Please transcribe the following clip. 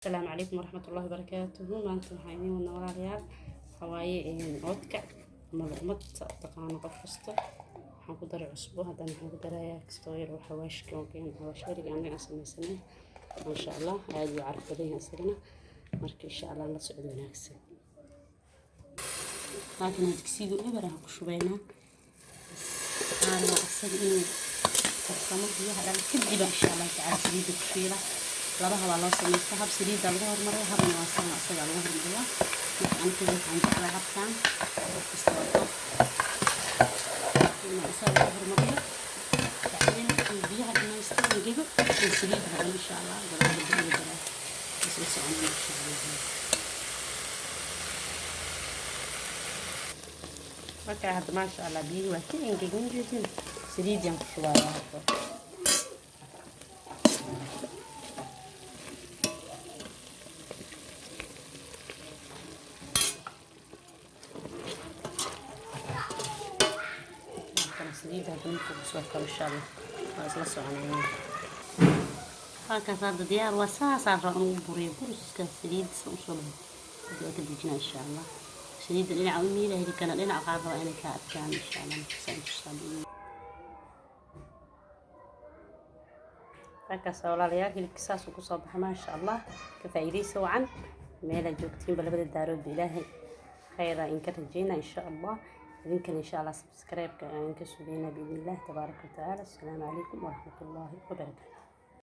Asalaamu calaykum waraxmatullaahi wabarakaatuhu. Maanta waxaan idiin wadnaa, walaalayaal, waxaa waaye oodkac ama luqmad taqaano qof kasta. Waxaan ku daray cusbo, haddana waxaan ku darayaa kastoo yar oo xawaashka oo keen xawaash beriga anaga aan sameysanay. Maasha Allah, aad buu caraf badan yahay isagana. Marka insha Allah la socdo wanaagsan. Laakiin digsiga eber aan ku shubaynaa, waxaan rabaa isaga inuu karsamo biyaha dhan kadib insha Allah tacaala saliidda ku shiila. Laba habaa loo samaysta: hab saliidda lagu hormariya, habna waa saan isaga lagu hormariyaa. Marka aniga waxaan jeclaa habkan, qof kasta waa doq inuu isaga lagu hormariyo, bacdeen markuu biyaha dhamaysto engego in saliidda hadan insha Allah gadaal dambe ugu daraa. Isla soconana insha Allah. Marka hadda maasha Allah biyihii waa ka engegin, jeedin, saliiddaan ku shubayaa hadda. Saliidda hadda markuu kusoo karo insha Allah waa isla soconayna. Halkaas hadda diyaar waa, saasaan rabaa inuu buriyo buriska saliidda sa usoo baxo. Hadda waa ka dejinaa insha Allah. Saliidda dhinaca u miila, hilibkana dhinaca qaar rabaa inay kaa adkaan insha Allah. Markaasaan tusaa halkaas, walaalayaal, hilibka saasuu kusoo baxay, maasha Allah. Ka faa'iidaysa wacan meelaad joogtiinba, labada daaroodba Ilaahay khayra inka rajeynaa insha Allah. Idinkana insha Allah subscribe-ka aan ka sugeynaa biidni Illah tabaaraka watacaala. Asalaamu calaykum waraxmatullaahi wabarakaatu.